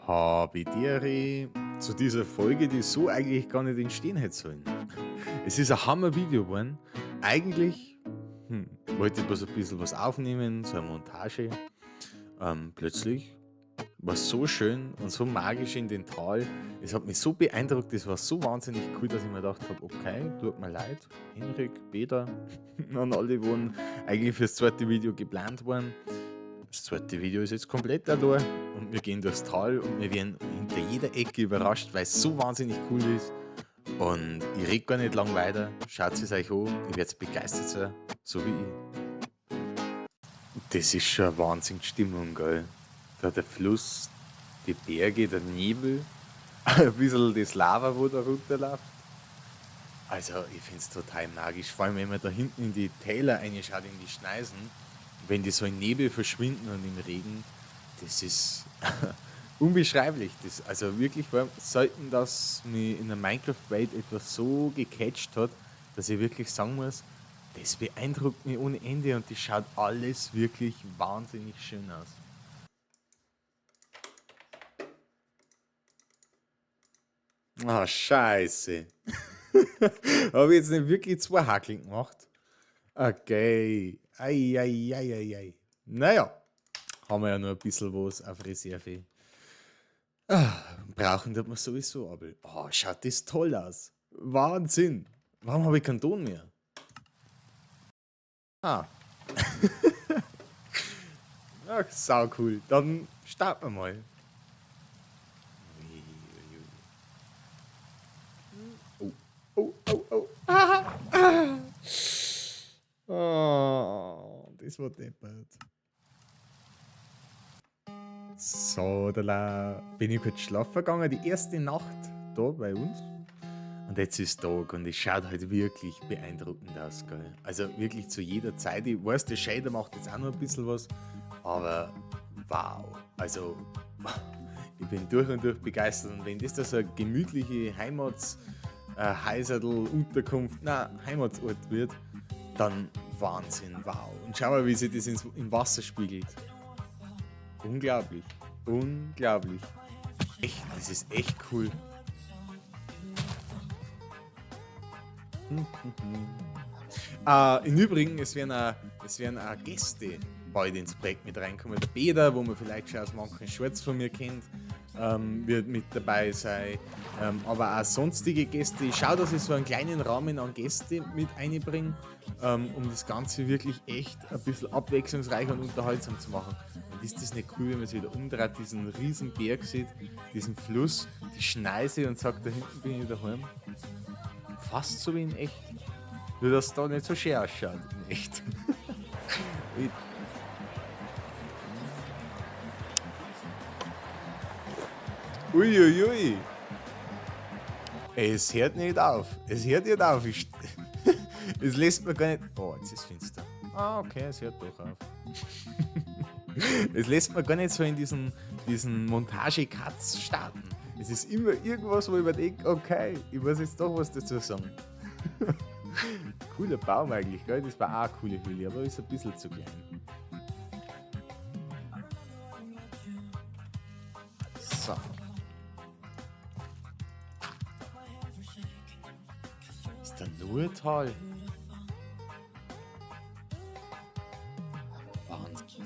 Habidere zu dieser Folge, die so eigentlich gar nicht entstehen hätte sollen. Es ist ein Hammer-Video geworden. Eigentlich wollte ich bloß ein bisschen was aufnehmen, so eine Montage. Plötzlich war es so schön und so magisch in den Tal. Es hat mich so beeindruckt, es war so wahnsinnig cool, dass ich mir gedacht habe, okay, tut mir leid, Henrik, Peter und alle, die eigentlich fürs zweite Video geplant waren. Das zweite Video ist jetzt komplett allein und wir gehen durchs Tal und wir werden hinter jeder Ecke überrascht, weil es so wahnsinnig cool ist. Und ich rede gar nicht lang weiter, schaut es euch an, ihr werdet begeistert sein, so wie ich. Das ist schon eine Wahnsinnsstimmung, gell? Da der Fluss, die Berge, der Nebel, ein bisschen das Lava, wo da runterläuft. Also ich find's total magisch, vor allem wenn man da hinten in die Täler reinschaut, in die Schneisen, wenn die so im Nebel verschwinden und im Regen, das ist unbeschreiblich. Das, also wirklich, war selten, dass mich in der Minecraft-Welt etwas so gecatcht hat, dass ich wirklich sagen muss, das beeindruckt mich ohne Ende und das schaut alles wirklich wahnsinnig schön aus. Ah, scheiße. Hab ich jetzt nicht wirklich zwei Hakeln gemacht? Okay. Ei, ei, ei, ei, ei. Naja, haben wir ja noch ein bisschen was auf Reserve. Ah, brauchen tut man sowieso, aber oh, schaut das toll aus. Wahnsinn. Warum habe ich keinen Ton mehr? Ah. Ach, sau cool. Dann starten wir mal. Oh, oh, oh, oh. Ah, ah. Oh, das war deppert. So, da bin ich kurz schlafen gegangen, die erste Nacht da bei uns. Und jetzt ist Tag und es schaut halt wirklich beeindruckend aus, gell? Also wirklich zu jeder Zeit. Ich weiß, der Shader macht jetzt auch noch ein bisschen was, aber wow. Also ich bin durch und durch begeistert. Und wenn das da so eine gemütliche Heimatshäuserl, Unterkunft, nein, Heimatsort wird, dann Wahnsinn, wow. Und schau mal, wie sich das im Wasser spiegelt. Unglaublich, unglaublich. Echt, das ist echt cool. Im Übrigen, es werden auch Gäste bald ins Projekt mit reinkommen. Der Peter, wo man vielleicht schon aus manchen Shorts von mir kennt, wird mit dabei sein. Aber auch sonstige Gäste. Ich schaue, dass ich so einen kleinen Rahmen an Gäste mit einbringe, um das Ganze wirklich echt ein bisschen abwechslungsreich und unterhaltsam zu machen. Und ist das nicht cool, wenn man sich wieder umdreht, diesen riesen Berg sieht, diesen Fluss, die Schneise und sagt, da hinten bin ich daheim. Fast so wie in echt. Nur, dass es da nicht so schön ausschaut in echt. Uiuiui. Ey, es hört nicht auf. Es hört nicht auf. Es lässt mir gar nicht. Oh, jetzt ist es finster. Ah, okay, es hört doch auf. Es lässt mir gar nicht so in diesen Montage-Cuts starten. Es ist immer irgendwas, wo ich mir denke, okay, ich muss jetzt doch was dazu sagen. Cooler Baum eigentlich, gell? Das war auch eine coole Höhle, aber ist ein bisschen zu klein. So. Ist da nur ein Tal? Wahnsinn.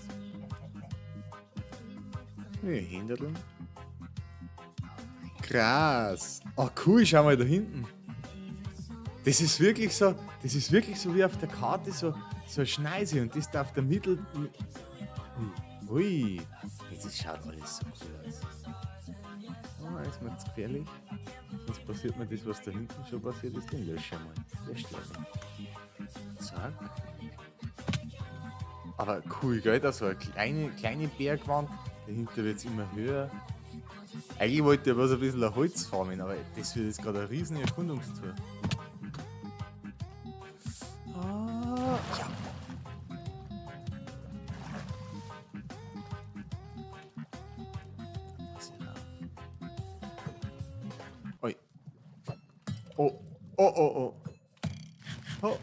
Nee, Hinderl. Krass. Oh cool, schau mal da hinten. Das ist wirklich so, das ist wirklich so wie auf der Karte, so eine Schneise und das da auf der Mittel. Ui, ui. Das schaut alles so cool aus. Oh, ist mir zu gefährlich. Sonst passiert mir das, was da hinten schon passiert ist. Den lösche ich mal. Löscht mal. Zack. Aber cool, gell? Da so eine kleine Bergwand. Dahinter wird's immer höher. Eigentlich wollte ich ja bloß ein bisschen ein Holz farmen, aber das wird jetzt gerade eine riesen Erkundungstour. Ah, ja. Oi. Oh, oh, oh, oh. Oh.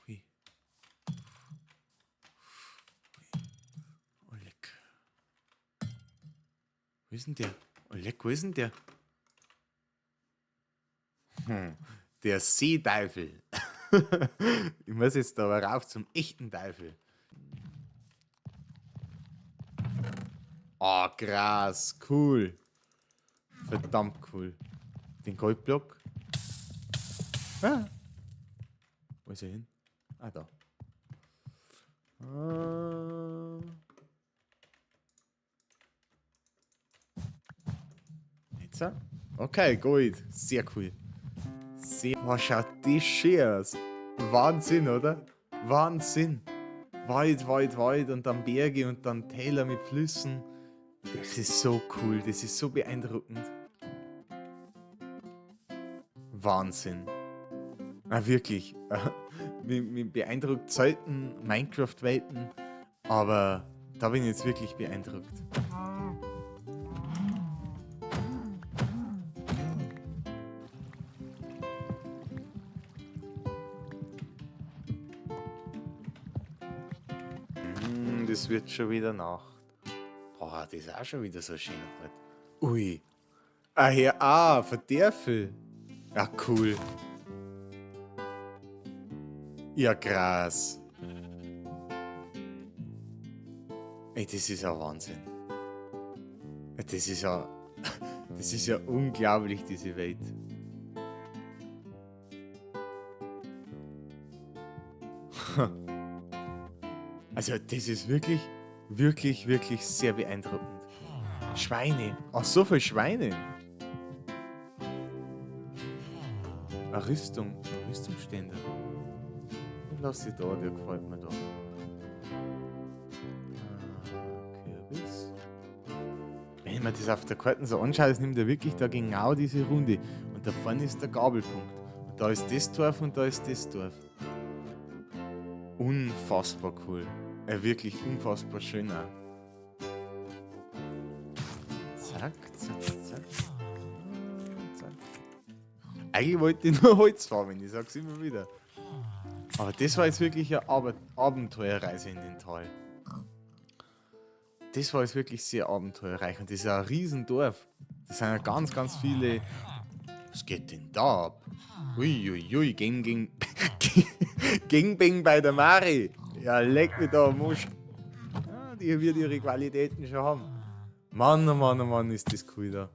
Ui. Oh, leck. Wo ist denn der? Oh, leck, wo ist denn der? Der Seeteufel. Ich muss jetzt aber rauf zum echten Teufel. Ah, krass, cool. Verdammt cool. Den Goldblock. Ah. Wo ist er hin? Ah, da. Ah. Jetzt? Okay, Gold. Sehr cool. Sehr. Boah, schaut das schön aus. Wahnsinn, oder? Wahnsinn. Wald, Wald, Wald und dann Berge und dann Täler mit Flüssen. Das ist so cool, das ist so beeindruckend. Wahnsinn. Ah, wirklich. Mich beeindruckt selten Minecraft-Welten, aber da bin ich jetzt wirklich beeindruckt. Das wird schon wieder Nacht. Boah, das ist auch schon wieder so schön. Ui. Ah, ja, ah, Verderfel. Ja, cool. Ja, krass. Ey, das ist ja Wahnsinn. Das ist ja, das ist ja unglaublich, diese Welt. Also, das ist wirklich, wirklich, wirklich sehr beeindruckend. Schweine. Ach, so viele Schweine. Eine Rüstung. Ein Rüstungsständer. Den lass ich da, der gefällt mir da. Ah, Kürbis. Wenn ich mir das auf der Karte so anschaue, es nimmt er wirklich da genau diese Runde. Und da vorne ist der Gabelpunkt. Und da ist das Dorf und da ist das Dorf. Unfassbar cool. Wirklich unfassbar schön auch. Zack, zack, zack. Zack. Eigentlich wollte ich nur Holz farmen, ich sag's immer wieder. Aber das war jetzt wirklich eine Abenteuerreise in den Tal. Das war jetzt wirklich sehr abenteuerreich. Und das ist ja ein Riesendorf. Das sind ja ganz, ganz viele. Was geht denn da ab? Uiuiui, Gang, Gang, Gangbang bei der Mari. Ja, leck mich da am Arsch. Ja, die wird ihre Qualitäten schon haben. Mann, oh Mann, oh Mann, ist das cool da.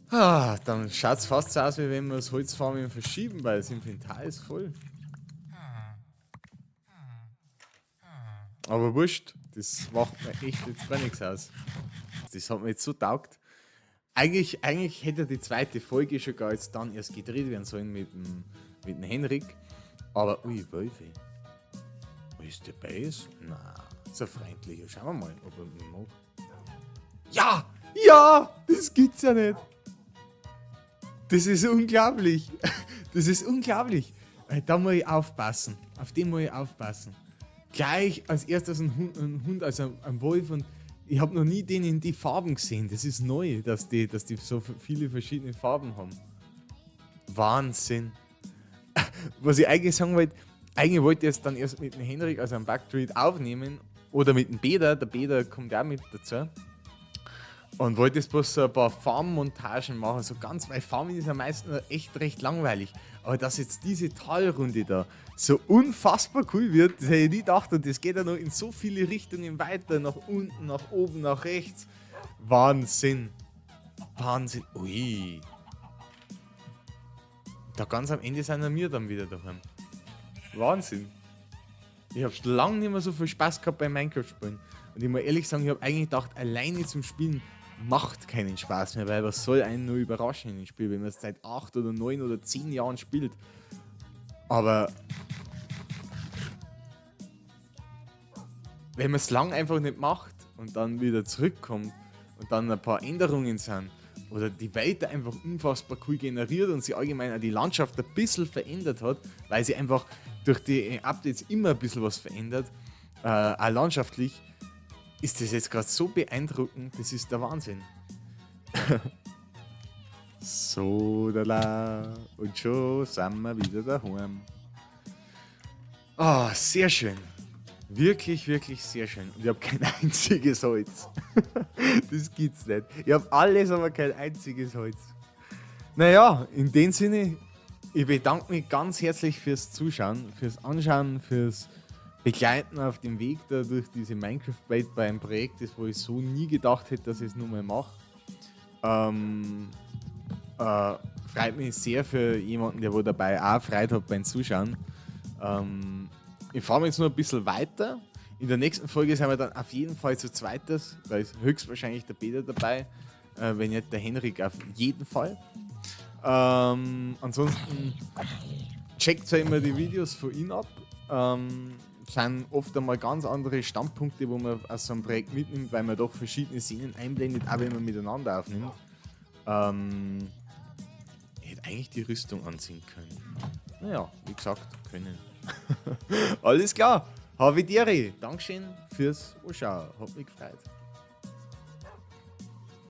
Ah, dann schaut's fast so aus, wie wenn wir das Holzfarming verschieben, weil das Inventar ist voll. Aber wurscht, das macht mir echt jetzt gar nichts aus. Das hat mir jetzt so taugt. Eigentlich hätte die zweite Folge schon gar jetzt dann erst gedreht werden sollen mit dem Henrik. Aber, ui, Wölfe. Wo ist der Base? Na, so freundlich. Schauen wir mal, ob er mich mag. Ja! Ja! Das gibt's ja nicht! Das ist unglaublich! Das ist unglaublich! Da muss ich aufpassen. Auf den muss ich aufpassen. Gleich als erstes ein Hund, ein Hund, also ein Wolf, und ich hab noch nie den in die Farben gesehen. Das ist neu, dass die so viele verschiedene Farben haben. Wahnsinn. Was ich eigentlich sagen wollte, eigentlich wollte ich es dann erst mit dem Henrik, also am Backstreet, aufnehmen oder mit dem Peter. Der Peter kommt auch mit dazu. Und wollte jetzt bloß so ein paar Farmmontagen machen, so ganz, weil Farming ist ja meistens echt recht langweilig. Aber dass jetzt diese Talrunde da so unfassbar cool wird, das hätte ich nie gedacht. Und das geht ja noch in so viele Richtungen weiter, nach unten, nach oben, nach rechts. Wahnsinn. Wahnsinn. Ui. Da ganz am Ende sind wir dann wieder daheim. Wahnsinn. Ich hab schon lange nicht mehr so viel Spaß gehabt beim Minecraft-Spielen. Und ich muss ehrlich sagen, ich hab eigentlich gedacht, alleine zum Spielen macht keinen Spaß mehr, weil was soll einen nur überraschen in dem Spiel, wenn man es seit 8 oder 9 oder 10 Jahren spielt. Aber wenn man es lang einfach nicht macht und dann wieder zurückkommt und dann ein paar Änderungen sind oder die Welt einfach unfassbar cool generiert und sich allgemein auch die Landschaft ein bisschen verändert hat, weil sie einfach durch die Updates immer ein bisschen was verändert, auch landschaftlich, ist das jetzt grad so beeindruckend, das ist der Wahnsinn. So, da la, und schon sind wir wieder daheim. Ah, sehr schön. Wirklich, wirklich sehr schön. Und ich habe kein einziges Holz. Das gibt's nicht. Ich habe alles, aber kein einziges Holz. Naja, in dem Sinne, ich bedanke mich ganz herzlich fürs Zuschauen, fürs Anschauen, fürs Begleiten auf dem Weg da durch diese Minecraft-Welt bei einem Projekt, das wo ich so nie gedacht hätte, dass ich es nur mal mache. Freut mich sehr für jemanden, der wo dabei auch Freude hat beim Zuschauen. Ich fahre jetzt nur ein bisschen weiter. In der nächsten Folge sind wir dann auf jeden Fall zu zweites. Da ist höchstwahrscheinlich der Peter dabei, wenn nicht der Henrik auf jeden Fall. Ansonsten checkt ja immer die Videos von ihm ab. Sind oft einmal ganz andere Standpunkte, wo man aus so einem Projekt mitnimmt, weil man doch verschiedene Szenen einblendet, auch wenn man miteinander aufnimmt. Ich hätte eigentlich die Rüstung anziehen können. Naja, wie gesagt, können. Alles klar. Habe die Ehre. Dankeschön fürs Anschauen. Hat mich gefreut.